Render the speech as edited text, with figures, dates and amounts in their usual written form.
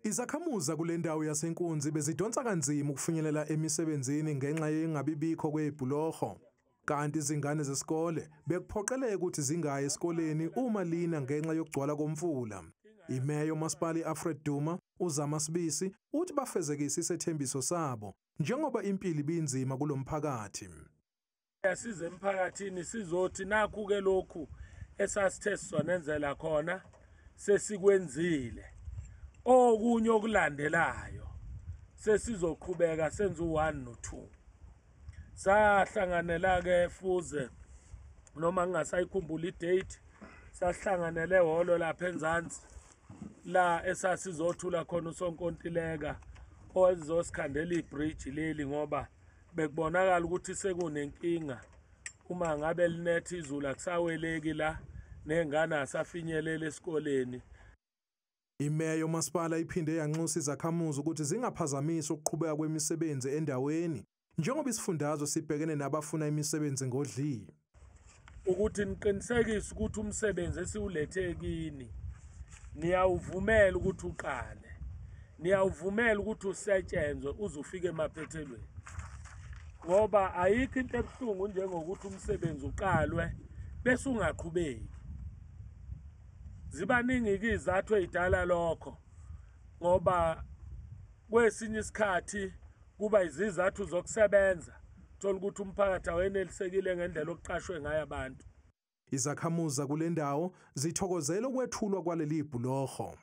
Izakhamuzi kule ndawo yaseNkunzi bezidonsa kanzima ukufinyelela emisebenzini ngenxa yengabibikho kwebhuloho. Kanti izingane zesikole bekuphoqeleka ukuthi zingayi esikoleni uma lina ngenxa yokugcwala komfula. Imeya yomasipala i-Alfred Duma uZama Sibisi uthi bafezekise isethembiso sabo njengoba impilo ibinzima kulomphakathi. Size emphakathini sizothi nakhu-ke lokhu esasithe sizonenzela khona sesikwenzile. Okunye okulandelayo sesizoqhubeka senze u-1 no-2. Sahlanganela-ke fuze noma ngingasayikhumbula i-date, sahlanganele ehholo lapha enzansi la esasizothula khona usonkontileka owayezosikhandela ibridge leli, ngoba bekubonakala ukuthi sekunenkinga uma ngabe linetha izulu akusaweleki la nengane asafinyelela esikoleni. Imeya yomasipala iphinde yanxusa izakhamuzi ukuthi zingaphazamisi ukuqhubeka kwemisebenzi endaweni njengoba isifundazwe sibhekene nabafuna imisebenzi ngodli. Ukuthi niqinisekise ukuthi umsebenzi esiwulethe kini niyawuvumela ukuthi uqale, niyawuvumela ukuthi usetshenzwe uze ufike emaphethelweni, ngoba ayikho into ebuhlungu njengokuthi umsebenzi uqalwe bese ungaqhubeki. Zibaningi-ke izizathu ey'dala lokho, ngoba kwesinye isikhathi kuba izizathu zokusebenza, thola ukuthi umphakathi awenelisekile ngendlela okuqashwe ngayo abantu. Izakhamuzi kule ndawo zithokozela ukwethulwa kwaleli bhuloho.